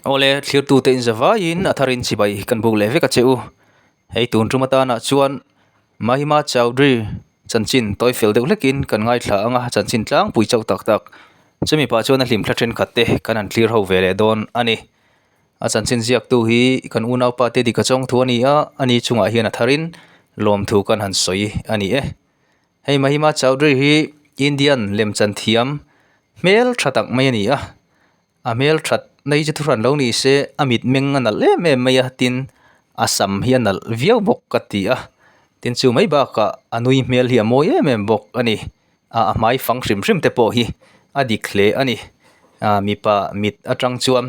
Awle, thlirtute in zavaiin a tharin chibai kan buk leh vek a che u. Hei tun tum atana chuan Mahima Chowdhury chanchin tawi fel deuh hlekin kan ngaithla ang a, chanchin tlangpui chauh tak tak. Chumi pah chuan a hlimthla thenkhat te kan han thlir ho ve leh dawn a ni. A chanchin ziaktu hi kan unaupa te dika chawng thu a ni a, ani chungah hian a tharin lawmthu kan han sawi a ni e. Hei Mahima Chowdhury hi Indian lemchan thiam hmel tha tak mai a ni a, a hmel that nai chu thuhran lo ni se a mit meng a nalh em em mai a tin a sam hi a nalh viau bawk ka ti a tin chu mai bakah a nui hmel hi a mawi em em bawk a ni a a hmai fang hrim hrim te pawh hi a dik hle a ni ah mipa mit atang chuan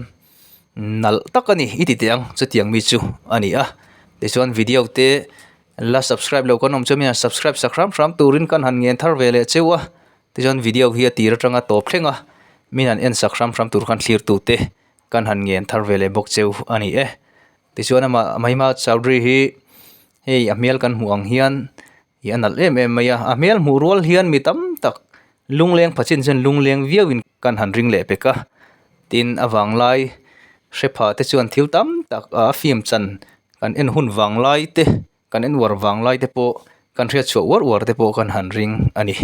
nalh tak a ni i ti teh ang chutiang mi chu a ni a tichuan video te la subscribe lo kan awm chuan hei subscribe sak hram hram turin kan han ngen thar ve leh cheu a. Tichuan video hi a tir atanga tawp thleng a, min han en sak hram hram tur khan thlir tute kan han ngen thar ve leh bawk cheu a ni e. Tichuan amah Mahima Chowdhury hi hei a hmel kan hmuh ang hian ih a nalh em em mai a, a hmel hmuh rual hian mi tam tak lungleng pha chin chuan lungleng viauin kan han ring leh pek a, tin a vanglai hre pha te chuan thil tam tak a film chan kan en hun vanglai te. Kan en uar vang lai te pawh kan hriat chhuah uar uar te pawh kan han ring a ni.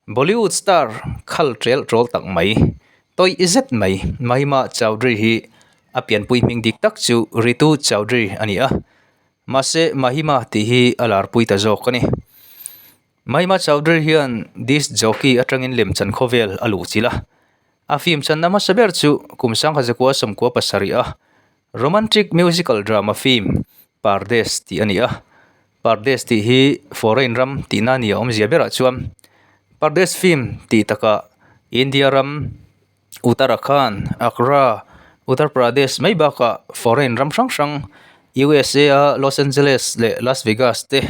Bollywood star khal tel tawl tak mai, tawih zet mai Mahima Chowdhury hi a pianpui hming dik tak chu Ritu Chowdhury a ni a, mahse Mahima tih hi a larpui ta zawk a ni. Mahima Chowdhury hian disc jockey atangin lemchan khawvel a luh chilh a, a film channa hmasa ber chu kum sangha zakua sawmkua pasarih a Romantic musical drama film Pardes tih a ni a, Pardes tih hi foreign ram tihna a ni a awmzia berah chuan Pardes film tih takah India ram Uttarakhand, Agra, Uttar Pradesh mai bakah foreign ram hrang hrang USA a Los Angeles leh Las Vegas te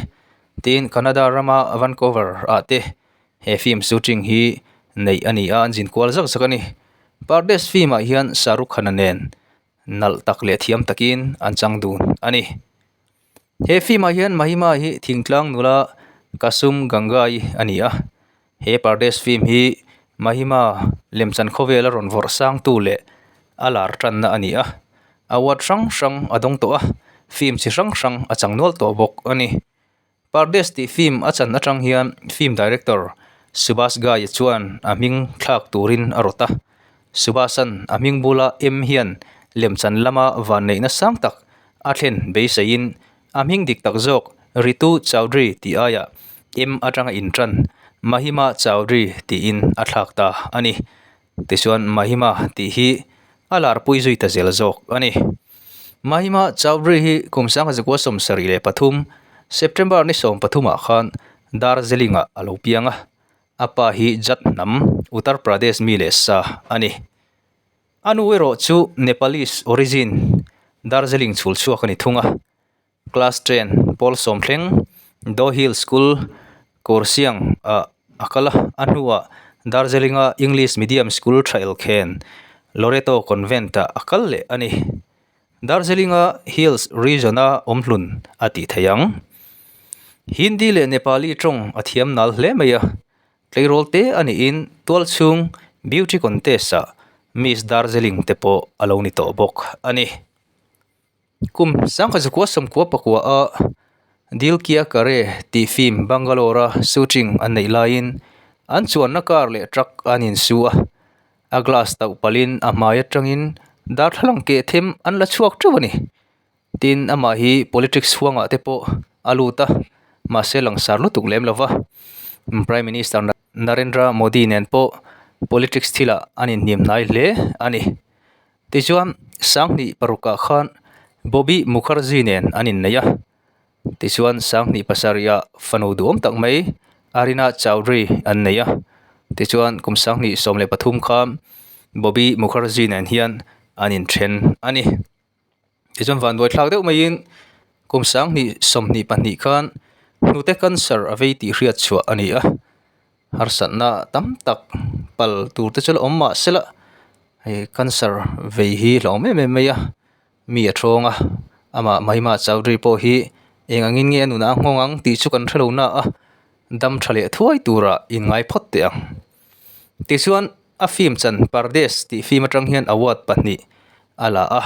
tin Canada rama Vancouver ah te he film shooting hi neih a ni a, an zin kual zak zak a ni. Pardes film ah hian Shah Rukh Khan-a nen nalh tak leh thiam takin an chang dun a ni. He film ah hian Mahima hi thingtlang nula Kasum Gangai a ni a, he Pardes film hi Mahima lemchan khawvela rawn vawrh sangtu leh a lar tanna a ni a, award hrang hrang a dawng tawh a, film chi hrang hrang a chang nual tawh bawk a ni. Pardes tih film a chan atang hian film director Subhash Ghai chuan a hming thlak turin a rawt a. Subhash-a'n a hming bula M hian lemchan lama vanneihna sang tak a thlen beiseiin a hming dik tak zawk Ritu Chowdhury tih aiah M atanga intan Mahima Chowdhury tiin a thlak ta a ni. Tichuan Mahima tih hi a larpui zui ta zel zawk a ni. Mahima Chowdhury hi kum sangha zakua 73 September ni 13 ah khan Darjeeling ah a lo piang a, a pa hi Jat hnam Uttar Pradesh mi leh sa a ni. A nu erawh chu Nepalese origin Darjeeling chhul chhuak a ni thung a. Class 10 pawl sawm thleng Do Hill School Kursiang ah a kal a, a hnuah Darjeeling a English Medium School tha elkhen Loreto Convent ah a kal leh a ni. Darjeeling a Hills Region a awm hlun a tih theih ang. Hindi leh Nepali tawng a thiam nal hle mai a, tleirawl te a niin tualchhung Beauty Contest ah Miss Darjeeling te pawh a lo ni tawh bawk a ni. Kum sangha zakua sawmkua pakua a Dil Kya Kare tih film Bangalore a shooting an neih laiin an chuanna car leh truck an insu a, a glass tauh palhin a hmai atangin darthlalang keh them an la chhuak teuh a ni. Tin, amah hi politics huangah te pawh a lut a, mahse langsar lutuk lem lova Prime Minister Narendra Modi nen pawh politics thilah an inhniam hnai hle a ni. Tichuan, Sanghnih parukah khan Bobby Mukherjee nen an innei a. Tichuan, Sanghnih pasarihah fanu duhawm tak mai Arina Chowdhury an nei a. Tichuan, kum 2013 khan Bobby Mukherjee nen hian an inthen a ni. Tichuan, vanduai thlak deuh maiin kum 2022 khan hnute cancer a vei tih hriat chhuah a ni a. Harsatna tam tak pal tur te chu la awm mah se la hei cancer vei hi hlauhawm em em mai a mi a thawng a amah Mahima Chowdhury pawh hi eng angin nge a nunah a nghawng ang tih chu kan hrelo na a dam tha leh thuai turah inngai phawt teh ang tichuan a film chan Pardes tih film atang hian award pahnih. a la a.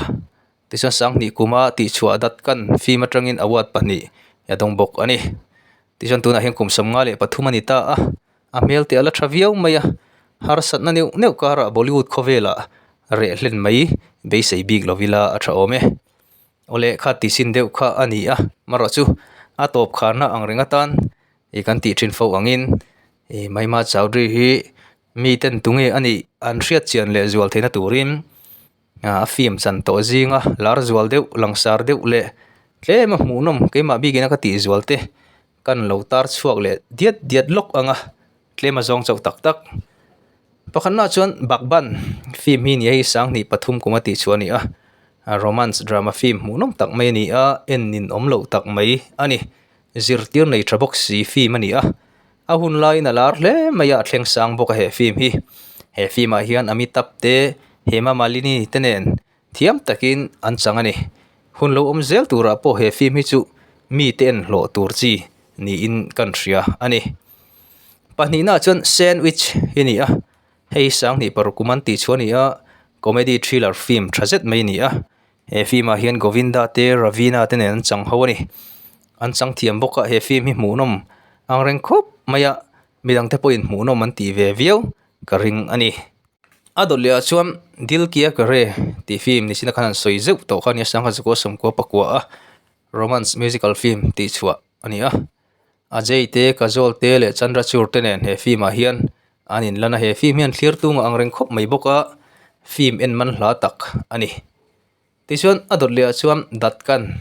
Tichuan Sanghnih kuma tihchhuah dat kan film atangin award pahnih a dawng bawk a ni. Tichuan tunah hian kum 53 a ni ta a, a hmel te a la tha viau mai a, harsatna neuh neuh karah Bollywood khawvelah reh hlen mai beisei bik lo ila a tha awm e. Awle kha tisin deuh kha a ni a, marawh chu a tawp kharna ang reng atan ih kan tih thin fo angin ih Mahima Chowdhury hi miten tunge a nih an hriat chian leh zual theihna turin a film chan tawh zinga lar zual deuh langsar deuh leh tlem a hmuhnawm keimah bikin a ka tih zual te kan lo tar chhuak leh diat diat lawk ang a tlem a zawng chauh tak tak. Pakhatnaah chuan Baghban film hi ni a hei 2003 kum a tih chhuah a ni a, romance drama film hmuhnawm tak mai a ni a, en nin awm loh tak mai a ni. Zirtir nei tha bawk si film a ni a, a hun laiin a lar hle mai a, a thleng sang bawk a he film hi. He film ah hian Amitabh te, Hema Malini te nen thiam takin an chang a ni. Hun lo awm zel turah pawh he film hi chu mite en hlawh tur chi niin kan hria a ni. Pahnihnaah chuan sandwich hi a ni a, hei 2006 kum an tih chhuah a ni a, comedy thriller film tha zet mai a ni a. He film ah hian Govinda te Ravina te nen an chang ho a ni. An chang thiam bawk a, he film hi hmuhnawm ang reng khawp mai a, midangte pawhin hmuhnawm an tih ve viau ka ring a ni. A dawt leh ah chuan Dil Kya Kare tih film ni sin a khan an sawi zeuh tawh kha a nia Sangha Zakua 94 a romance musical film tih chhuah a ni a. Ajay te Kajol te leh Chandrachur te nen he film ah hian an inlan a he film hian thlir tung a ang reng khawp mai bawk a film en man hla tak a ni. Tichuan a dawt leh ah chuan Datkan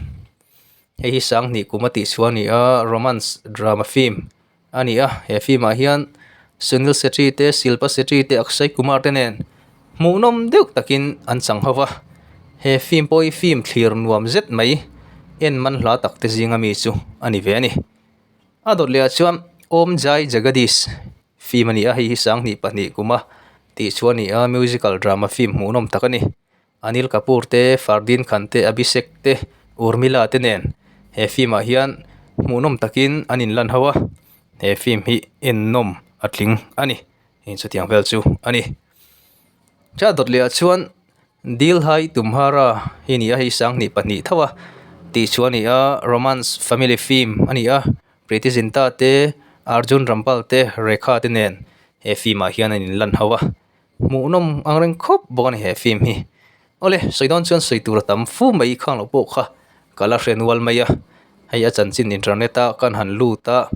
hei hi 2000 kum a tih chhuah a ni a romance drama film a ni a he film ah hian Sunil Shetty te Shilpa Shetty te Akshay Kumar te nen hmuhnawm deuh takin an chang ho va he film pawh hi film thlir nuam zet mai en man hla tak te zinga mi chu a ni ve a ni a dawt leh ah chuan Om Jai Jagadish film a ni a hei hi 2002 kuma tih chhuah a ni a musical drama film hmuhnawm tak a ni. Anil Kapoor te, Fardeen Khan te, Abhishek te, Urmila te nen he film ah hian hmuhnawm takin an inlan ho a, he film hi ennawm a tling a ni heng chutiang vel chu a ni. Cha dawt leh ah chuan Dil Hai Tumhara hi a ni a, hei 2002 tho a tih chu a ni a, romance family film a ni a, Preity Zinta te, Arjun Rampal te, Rekha te nen he film ah hian an inlan ho a. Hmuhnawm ang reng khawp bawk a ni he film hi. Awle, sawi dawn chuan sawi tur a tam fu mai khang loh pawh kha ka la hre nual mai a. Hei a chanchin internet a kan han lut a,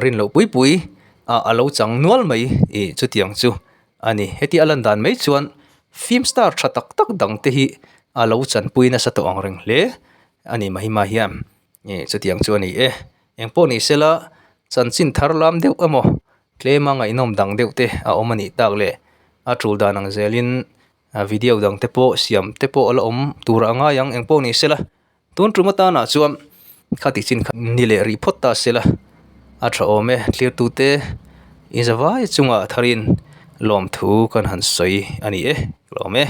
rin loh pui pui a a lo chang nual mai ih chutiang chu a ni. Heti a lan dan mai chuan film star tha tak tak dang te hi a lo chanpui nasa tawh ang reng hle a ni Mahima hian ih chutiang chu a ni e. Engpawh ni sela chanchin thar lam deuh emaw Tlema ngaihnawm dang deuh te a awm a nih tak leh a tul dan ang zelin video dang te pawh siam te pawh a la awm tur a ngai ang engpawh ni sela tun tum atanah chuan khati chin kha ni leh rih phawt ta sela a tha awm e thlirtute i zavai chungah tharin lawmthu kan han sawi a ni e ka lawm e.